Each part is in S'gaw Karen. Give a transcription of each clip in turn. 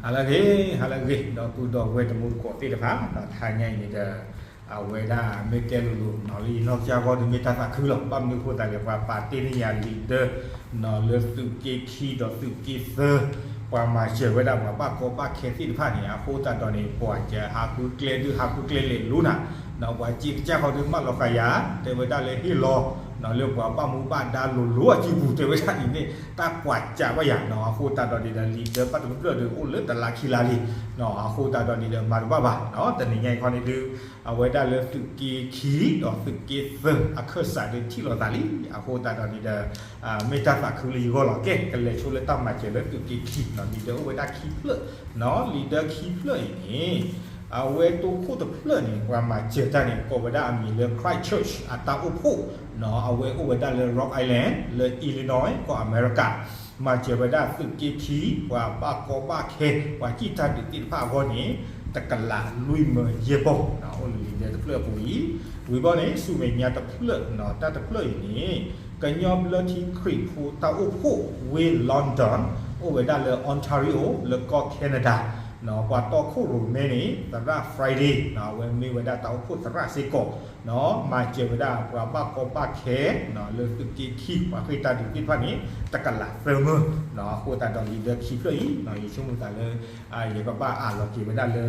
ဟါလၢအဂ့ၤ, ဟါလၢအဂ့ၤ ဒီပုၢ်ဒီဝဲၢ်တံၤသကိးသ့ၣ်တဖၣ်, တဟါညါအံၤန့ၣ်ဒီး အဝဲဒၣ်မ့ၢ်တဲလိၤလိၤ လၢယနီၢ်ကစၢ်ဂီၢ်ဒီးမ့ၢ်တၢ်သးခုလီၤ. ဘၣ်မနုၤအဃိသတးလဲၣ် ပှၤပာ်တ့ၢ်န့ၢ်ယၤလံာ်ဒၢ လၢသုးက့ခံဒီးသုးက့သၢ ပှၤမၤစၢၤဝဲဒၣ်ပှၤဘၣ်ကီဘၣ်ခဲသ့ၣ်တဖၣ်န့ၣ် အဃိသတးဒီးန့ၣ် ပှၤစၢၤဟးဃုကျဲဒုးဟးဃုကျဲလဲၤလိၤနၤ, ပှၤစ့ကစၢ်ဃီဒုးမၢလီၤဃာ်ယၤ တဲဝဲဒၣ်လၢဟ့ၣ်လီၤ လၢပှၤဘၣ်မူဘၣ်ဒါလိၤလိၤအစုပူၤ တဲဝဲဒၣ်ဒ်န့ၣ် တၢ်ကွၢ်စးဘၣ်ယၤနီၤ. အဃိသတးဒီးန့ၣ်ဒီး လံာ်ဒၢပာ်တဖျၢၣ်ဒီးအိၣ်လၢတလါခံလါလံနီၤ. အဃိသတးဒီးန့ၣ်ဒီး မၤတဘၣ်ဘၣ်နီၤ. တနံၤညါအံၤခီန့ၣ်ဒုး အဝဲဒၣ်လၢသုးက့ခံဒီးသုးက့သၢ အခၢၣ်စးဒုးထံၣ်လိာ်သးလံ. အဃိသတးဒီးန့ၣ်ဒီး မ့ၢ်တၢ်သးခုလၢယဂီၢ်လီၤ. ကဲ ကလဲၤဆိလၢတၢ်မၤစၢၤလၢသုးက့ခံနီၤ. လံာ်ဒၢအိၣ်ဝဲဒၣ်ခံဖျၢၣ်နီၤ. လံာ်ဒၢခံဖျၢၣ်အံၤန့ၣ် အဝဲတိခိၣ်တဖျၢၣ်န့ၣ် ပှၤမၤစၢၤတၢ်န့ၣ် ကိးဝဲဒၣ်အမံၤလၢ Christchurch အတၢ်အိၣ်ဖှိၣ်နီၤ. အဝဲအိၣ်ဝဲဒၣ်လၢ Rock Island လၢ Illinois ကီၢ်အမဲရကၤ, မၤစၢၤဝဲဒၣ်သုးက့ခံ ပှၤဘၣ်ကီဘၣ်ခဲ ပှၤစံၣ်တၢ်ဒုးသ့ၣ်တဖၣ်အဂီၢ်န့ၣ် တကလးလွံၢ်မၢယဲၢ်ပီၢ်နီၤ. အိၣ်လၢလံာ်ဒၢတဖျၢၣ်အပူၤအံၤ, ဝံၤဘျီန့ၣ် ဆူမဲာ်ညါတဖျၢၣ်နီၤ. တၢ်တဖျၢၣ်အံၤန့ၣ် ကညီဘျၢထံခရံာ်ဖိတၢ်အိၣ်ဖှိၣ် ဝ့ၢ် London အိၣ်ဝဲဒၣ်လၢ Ontario လၢကီၢ် Canada နီၤ. ပှၤတီခိၣ်ရိၣ်မဲန့ၣ် သရၣ် Friday နီၤ. အဝဲမ့ၢ်ဝဲဒၣ်တၢ်အိၣ်ဖှိၣ်သရၣ်စ့ၢ်ကီးနီၤ. မၤစၢၤဝဲဒၣ်ပှၤဘၣ်ကီဘၣ်ခဲနီၤ လၢသုးက့ခံ ပှၤဃ့ၢ်တၢ်ဒုးသ့ၣ်တဖၣ်န့ၣ် တကလးသၢမၢနီၤ. အဃိသတးဒီးလံာ်ဒၢခံဖျၢၣ်အံၤနီၤ ယဆိကမိၣ်သးလၢ ယကဘၣ်အးလီၤက့ၤဝဲဒၣ်လၢ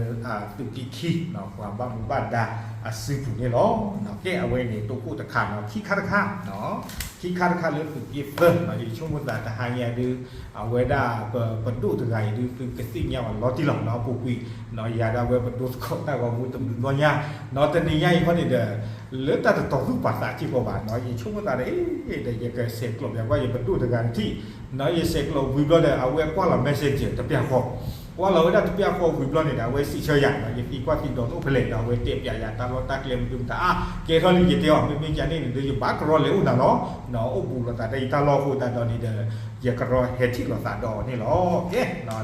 သုးက့ခံနီၤ ပှၤဘၣ်မူဘၣ်ဒါအစုပူၤန့ၣ်လီၤ. ကဲ အဝဲန့ၣ်တိခိၣ်တခါနီၤ. ခံခါတခါနီၤ, ခံခါတခါလၢသုးက့သၢနီၤ ယဆိကမိၣ်သးတဟါညါဒုး အဝဲဒၣ်ပဒိၣ်တဂၤအံၤဒုး သုကသ့ၣ်ညါအီၤလီၤတံၢ်လီၤနီၤ. အပူၤကွံာ်နီၤ ယၤဒၣ်ဝဲပဒိၣ်သကိးတၢ်ဂီၤမူတဘျုးနီၢ်ညါနီၤ. တနံၤညါအံၤခီန့ၣ်ဒီး လၢတၢ်တတီၤသူၣ်ပာ်သးစ့ၢ်ကီးဘၣ်နီၤ. ယဆိကမိၣ်သးဒီး ဒီးယကဆဲးကျိးပျးကွၢ်ယပဒိၣ်တဂၤတထံၣ်နီၤ. ယဆဲးကျိးဝံၤဘျီဒီး အဝဲကွၢ်လီၤ messenger တပျၢ်ဃီ, ကွၢ်လီၤဝဲဒၣ်တပျၢ်ဃီဝံၤဘျီန့ၣ်ဒီး အဝဲစံးဆၢယၤနီၤ. ယသံကွၢ်သံဒိးန့ၢ်အိၣ်ဖဲလဲၣ်ဒီး အဝဲတဲပျးယၤတၢ်လီၢ်တၢ်ကျဲမနုၤမတၤ အါ ကဲထီၣ်လံယတဲအီၤ မ့မ့ၢ်ကန့ၣ်န့ၣ်ဒီး ယဘၣ်ကရီလဲၤအိၣ်နၤလီၤနီၤ. အိၣ်ဘူးလိာ်သးဒီးယတၢ်လီၢ်အဃိသတးဒီးန့ၣ်ဒီး ယကရီဟဲထံၣ်လိာ်သးဒီးအီၤန့ၣ်လီၤ. ကဲ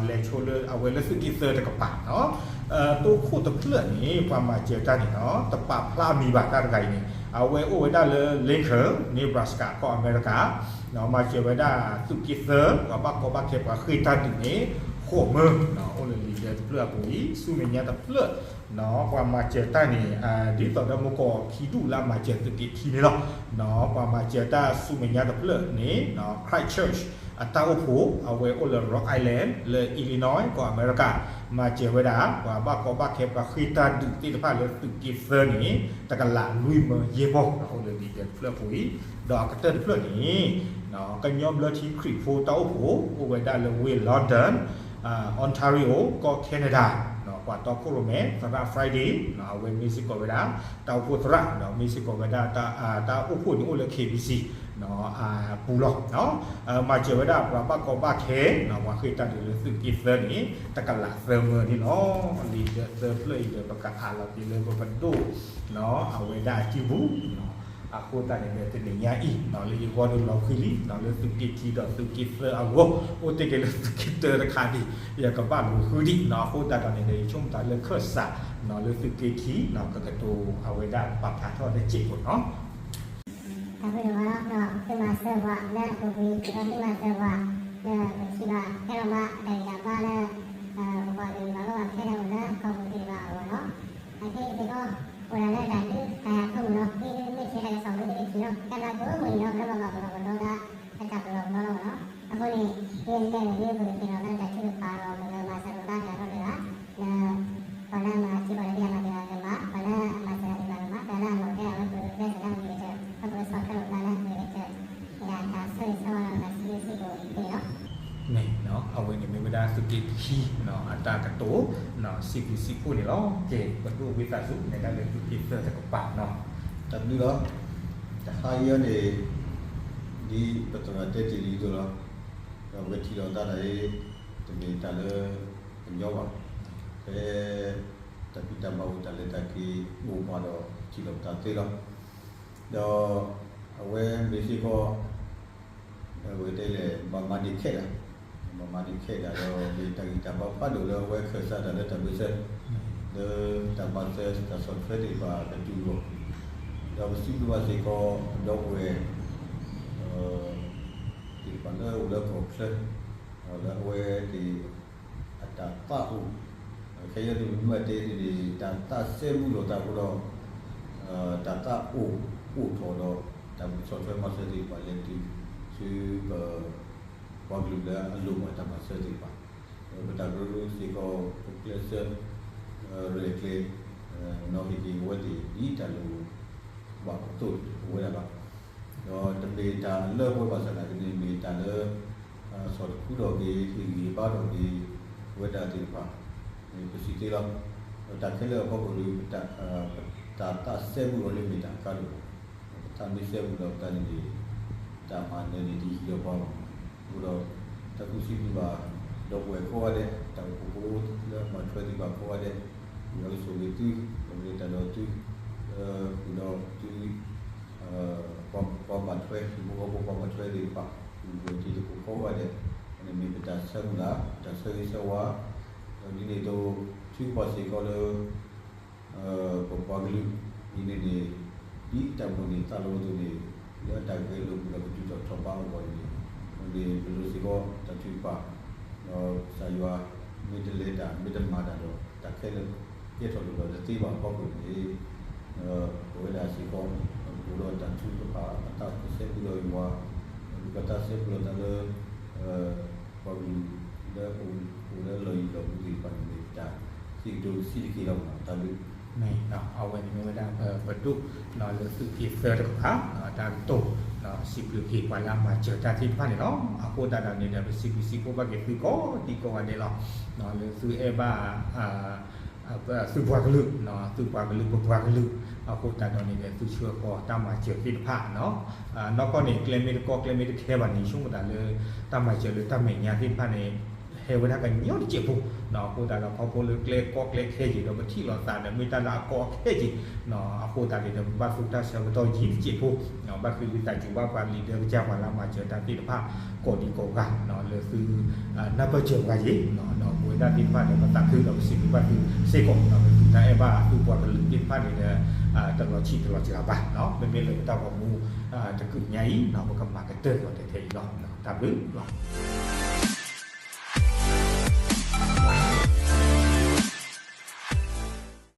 လဲၤဆိလၢအဝဲလၢသုးက့သၢတကပၤနီၤ. တိခိၣ်တဖျၢၣ်န့ၣ် ပှၤမၤစၢၤတၢ်န့ၣ်နီၤ တပာ်ဖျါအမံၤဘၣ် တၢ်တဂၤအံၤန့ၣ် အဝဲအိၣ်ဝဲဒၣ်လၢ Lincoln Nebraska ကီၢ်အမဲရကၤ မၤစၢၤဝဲဒၣ်သုးက့သၢ ပှၤဘၣ်ကီဘၣ်ခဲ ပှၤဃ့ၢ်တၢ်ဒုးန့ၣ် ဃိးမၢနီၤ. အိၣ်လၢလံာ်ဒၢတဖျၢၣ်အပူၤအံၤ ဆူမဲာ်ညါတဖျၢၣ်နီၤ ပှၤမၤစၢၤတၢ်န့ၣ် ဒ်သိးဒီးမုၢ်ကီၢ်ခံဒူၣ်လၢအမၤစၢၤသုးက့ခံန့ၣ်လီၤနီၤ. ပှၤမၤစၢၤတၢ်ဆူမဲာ်ညါတဖျၢၣ်န့ၣ်နီၤ Christchurch အတၢ်အိၣ်ဖှိၣ် အဝဲအိၣ်လၢ Rock Island လၢ Illinois ကီၢ်အမဲရကၤ မၤစၢၤဝဲဒၣ် ပှၤဘၣ်ကီဘၣ်ခဲ ပှၤဃ့ၢ်တၢ်ဒုးသ့ၣ်တဖၣ်လၢသုးက့သၢန့ၣ် တကလးလွံၢ်မၢယဲၢ်ပီၢ်နီၤ. အိၣ်လၢလံာ်ဒၢတဖျၢၣ်အပူၤအံၤ ဒီးအကတၢၢ်တဖျၢၣ်န့ၣ် ကညီဘျၢထံခရံာ်ဖိတၢ်အိၣ်ဖှိၣ် အိၣ်ဝဲဒၣ်လၢဝ့ၢ် London Ontario ကီၢ် Canada ပှၤတီခိၣ်ရိၣ်မဲ သရၣ် Friday အဝဲမ့ၢ်စ့ၢ်ကီးဝဲဒၣ် တၢ်အိၣ်ဖှိၣ်သရၣ် မ့ၢ်စ့ၢ်ကီးဝဲဒၣ် တၢ်အိၣ်ဖှိၣ်န့ၣ်အိၣ်လၢ K B C အပူၤလီၤ. မၤစၢၤဝဲဒၣ်ပှၤဘၣ်ကီဘၣ်ခဲ ပှၤဃ့ၢ်တၢ်ဒုးလၢသုးက့သၢန့ၣ် တကလးသၢမၢန့ၣ်လီၤ. လံာ်ဒၢသၢဖျၢၣ်အံၤဒီး ပကအးလီၤက့ၤလၢပပဒိၣ် အဝဲဒၣ်အစုပူၤ အဃိသတးန့ၣ်ဒီး တနံၤညါအံၤ လၢယဂီၢ်ဒီးလီၤဃံလံ လၢသုးက့ခံဒီးသုးက့သၢအဂီၢ် အိၣ်တ့ၢ်က့ၤလၢသုးက့တၢတခါဒံး ယကဘၣ်လူၤဃုဒံးနီၤ. အဃိသတးဒီးန့ၣ်ဒီး ယဆိကမိၣ်သးလၢခၢၣ်စးနီၤ လၢသုးက့ခံနီၤ ကကတိၤအဝဲဒၣ်ပာ်ဖျါထီၣ်လၢစ့ၢ်ကီးနီၤ. တၢ်ဘျုးဒိၣ်မးလီၤ. သုမၤစၢၤပှၤလၢအပူၤကွံာ် ဒီးသုမၤစၢၤပှၤလၢပထံၣ်ဘၣ် ဟဲလီၤဘၣ်တၢ်ဂံၢ်တၢ်ဘါလၢ ပပှၤကလုာ်ဘၣ်လီၢ်ဘၣ်ထဲန့ၣ်အိၣ်လၢကီၢ်ပူၤသ့ၣ်တဖၣ်အဂီၢ်လီၤ. အခဲအံၤစ့ၢ်ကီး အိၣ်ဒၣ်လၢတၢ်ဒုးတၢ်ယၤအဖၢမုၢ်လီၤ. မ့ၢ်ဒုးမ့ၢ်ဆဲးတၢ်ကစီၣ်ဖိသ့ၣ်တထံၣ်လီၤ. တၢ်ဘျုးဒိၣ်မးလီၤ လၢပလီၢ်ပလီၢ်လီၤ လၢတၢ်ပလီၢ်ပလီၢ်လီၤ. အဃိန့ၣ် ယလဲၤလၢပကသ့ၣ်နီၣ်လၢတၢ်ထုကဖၣ်ဒီး ပကမၤစၢၤလိာ်သးတၢ်ထီၣ်တဂၤ လၢ ပှၤလၢအမၤစၢၤပှၤလၢတၢ်မၤစၢၤတဂၤမၤ, ပှၤလၢအမၤစၢၤတဂၤမၤ, ပှၤလၢအမၤစၢၤတဂၤမၤ, ပှၤလၢအမၤစၢၤတဂၤမၤ, ပှၤလၢအမၤစၢၤတဂၤမၤ, ပှၤလၢအမၤစၢၤတဂၤမၤ, န့ၣ် အဝဲန့ၣ်မ့ၢ်ဝဲဒၣ်သုးက့ခံ အတၢ်ကတိၤ စံးဘျုးစံးဖှိၣ်န့ၣ်လီၤ. ကဲ ပဒိၣ်ဝံသးစူၤ နဲဒၣ်လၢသုးက့သၢတကပၤနီၤ. တၢ်ဘျုးလီၤ. တဟါအံၤန့ၣ် ဒ်ပသရၣ်တဲတ့ၢ်လံအသိးလီၤ. ဒီးပကထံၣ်လိာ်သးတၢ်အံၤ တမ့ၢ်တၢ်လၢအညီဘၣ်. ဖဲတၢ်ဖံးတၢ်မၤအိၣ် တၢ်လဲၤတၢ်က့ၤအိၣ်ပှၤဒီး ထံၣ်လိာ်ပသးသ့လီၤ. ဒီးအဝဲမ့ၢ်စ့ၢ်ကီး အဝဲတဲလဲၣ် ဘၣ်မၤန့ၢ်ခဲဒၣ်, ဘၣ်မၤန့ၢ်ခဲဒၣ်ဒီး မ့ၢ်တၢ်ဂံၢ်တၢ်ဘါဖးဒိၣ်လၢအဝဲခၢၣ်စးတၢ်လၢတၢ်ဘၢၣ်စၢၤ လၢတၢ်ဘၣ်စၢၤတၢ်ဆီၣ်ထွဲသ့ၣ်တဖၣ်ကတုၤအဂီၢ်, ဒီးပစံးဘျုးဘၣ်စ့ၢ်ကီး ပဒီပုၢ်ဝဲၢ် သ့ၣ်တဖၣ်လၢအိၣ်လၢကီၢ်ချၢ လၢအဝဲသ့ၣ် အ တၢ်သးအိၣ်, ခဲအံၤန့ၣ် မ့ၢ်တဲန့ၣ်န့ၣ် တၢ်သးစဲဘူးလိာ်သးအဃိဒီး တၢ်သးအိၣ်အိၣ်ထီၣ်ဒီး တၢ်မုၢ်ဆီၣ်ထွဲမၤစၢၤသ့ၣ်တဖၣ်လဲၤတုၤဆူပ ပှၤကလုာ်လၢအလိၣ်ဘၣ်တၢ်မၤစၢၤသ့ၣ်တဖၣ်, ပတၢ်ကရၢကရိစ့ၢ်ကီး ပကျဲးစၢး ရဲၣ်ကျဲၤ နီၣ်ဂံၢ်က့ၤဝဲသ့ၣ် ဒ်တၢ်လိၣ်ဘၣ်အသိးအိၣ်ဝဲဒၣ်လီၤ. ဒီးတမ့ၢ်တၢ်လၢပဝဲဘၣ်ဆၣ်သနာ်က့န့ၣ် မ့ၢ်တၢ်လၢ ဆီၣ်တခူထီၣ်က့ၤ ဟ့ၣ်ဂံၢ်ဟ့ၣ်ဘါထီၣ်က့ၤ ဝဲဒၣ်သ့ၣ်တဖၣ် ပစံးသ့လီၤ. ဒီးတၢ်ခဲလၢာ်အဖီခိၣ်ဒီး တၢ်သးစဲဘူးလီၤန့ၣ်မ့ၢ်တၢ်အကါဒိၣ်လီၤ. ပသးမ့ၢ်စဲဘူးလီၤပသးန့ၣ်န့ၣ် တၢ်မၤနၢၤန့ၣ်တဟံးလီၤပှၤဘၣ်. အဃိဒီး တၢ်ကူၣ်စံးဘျုးဘၣ် ဒီပုၢ်ဝဲၢ်ကိးဂၤဒဲး တၢ်အိၣ်ဖှိၣ်ဖိလၢအဘၣ်ထွဲသ့ၣ်တဖၣ်ကိးဂၤဒဲး, ယွၤကဆိၣ်ဂ့ၤသု, ယွၤကတဲာ်ကတီၤသု, ဃုာ်ဒီးသု ပှၤဘၣ်ထွဲ ဟံၣ်ဖိဃီဖိပှၤဘၣ်ထွဲသ့ၣ်တဖၣ် ပူၤကွံာ်တံၤသကိးကိးဂၤဒဲး, န့ၣ်မ့ၢ်ပတၢ်ဆၢမုၢ်လၢ် ပတၢ်ဆၢဂ့ၤဆၢဝါ, ဒီးဒ်န့ၣ်အသိး ထုကဖၣ်စ့ၢ်ကီးလၢ ပပှၤကလုာ်အံၤန့ၣ်န့ၣ် ဒ်တၢ်မိၣ်န့ၢ်သးလီအသိးန့ၣ် လၢတၢ်ဂဲၤလိာ်ကွံာ်ဒီးကတုၤထီၣ်ထီၣ်ဘးအဂီၢ်န့ၣ် မ့ၢ်ပလိၤစ့ၢ်ကီးတၢ်ထုကဖၣ်, ဒီးကစၢ်ယွၤ မ့ၢ်တလဲၤတၢ် မ့ၢ်တမၤတၢ်ဒီး တၢ်ခဲလၢာ်ကဲထီၣ်လိၣ်ထီၣ်တသ့ဘၣ်အဖီခိၣ်န့ၣ် ပဝဲဒၣ်စ့ၢ်ကီး ပအိၣ်ဒီးတၢ်ထုကဖၣ် အသးကစဲဘူးဒီးယွၤ, ပသးစဲဘူးလိာ်သးလၢ ပှၤကလုာ်လၢအိၣ် အိၣ်လၢလီၢ်ယံၤလီၢ်ဘူးသ့ၣ်တဖၣ်န့ၣ် မ့ၢ်ပတၢ်စံးကတိၤစံးတက့ၢ်လီၤ. တၢ်ဘျုး မ့ၢ်အဝဲန့ၣ်မ့ၢ်ဝဲဒၣ်ပဒိၣ်လၢသုးက့သၢတကပၤ တၢ်ကတိၤ စံးဘျုးက့ၤပှၤလၢအမၤစၢၤတၢ်သ့ၣ်တဖၣ်န့ၣ်လီၤ. အဃိသတးဒီးန့ၣ်ဒီး ပစံးဘျုးစံးဖှိၣ်ဘၣ်က့ၤသုကိးဒံကိးဂၤဒဲးလီၤ. လၢသုအဲၣ်ဘၣ် သုပှၤကလုာ် သုပှၤကလုာ် ပပှၤကလုာ် အဃိသတးဒီးန့ၣ်ဒီး သုဆှၢဃီၤတၢ်မၤစၢၤသ့ၣ်တဖၣ်နီၤ. နီၢ်ကီၢ်န့ၣ် ကျဲမ့ၢ်တကီ ကျဲမ့ၢ်တခဲဘၣ်န့ၣ် ဆိကမိၣ်သးလၢ တၢ်မၤစၢၤလၢတၢ်မဲာ်ညါသ့ၣ်တဖၣ်န့ၣ် ဟဲဝဲဒၣ်ကညီတစဲးဖိနီၤ. အဃိသတးဒီး ခီဖျိလၢကျဲကီကျဲခဲက့ၤဒီး ပထံၣ်လိာ်သးဒီး မ့ၢ်တၢ်လၢအကီအခဲက့ၤနီၤ. အဃိသတးန့ၣ်ဒီး ပဘၣ်သူတၢ်ဆၢကတီၢ်ယံၤတစဲးဖိ ဘၣ်ဃ့ဝံသးစူၤဘၣ်ပှၤလံာ်ဒၢကစၢ် ပှၤလၢအမၤစၢၤတၢ်သ့ၣ်တဖၣ် ကိးဒံကိးဂၤ လၢသု နၢ်ပၢၢ်စၢၤပှၤယံၤ ဒီးပဝဲဒၣ်သ့ၣ်တဖၣ်ဒီး ပသးခုဒီးပစံးဘျုးဘၣ်သုစ့ၢ်ကီး ဒီးပသုတၢ်အဲၣ်ဘၣ်သုပှၤကလုာ်သ့ၣ်တဖၣ်န့ၣ်ဒီး တလီၤဆံးတလီၤစှၤဘၣ်. မ့မ့ၢ်လၢပတၢ်ဂီၤမူ တကုးညါအံၤ ပကမၤကတၢၢ်ကီးထဲအံၤလီၤ. တၢ်ဘျုးလီၤ.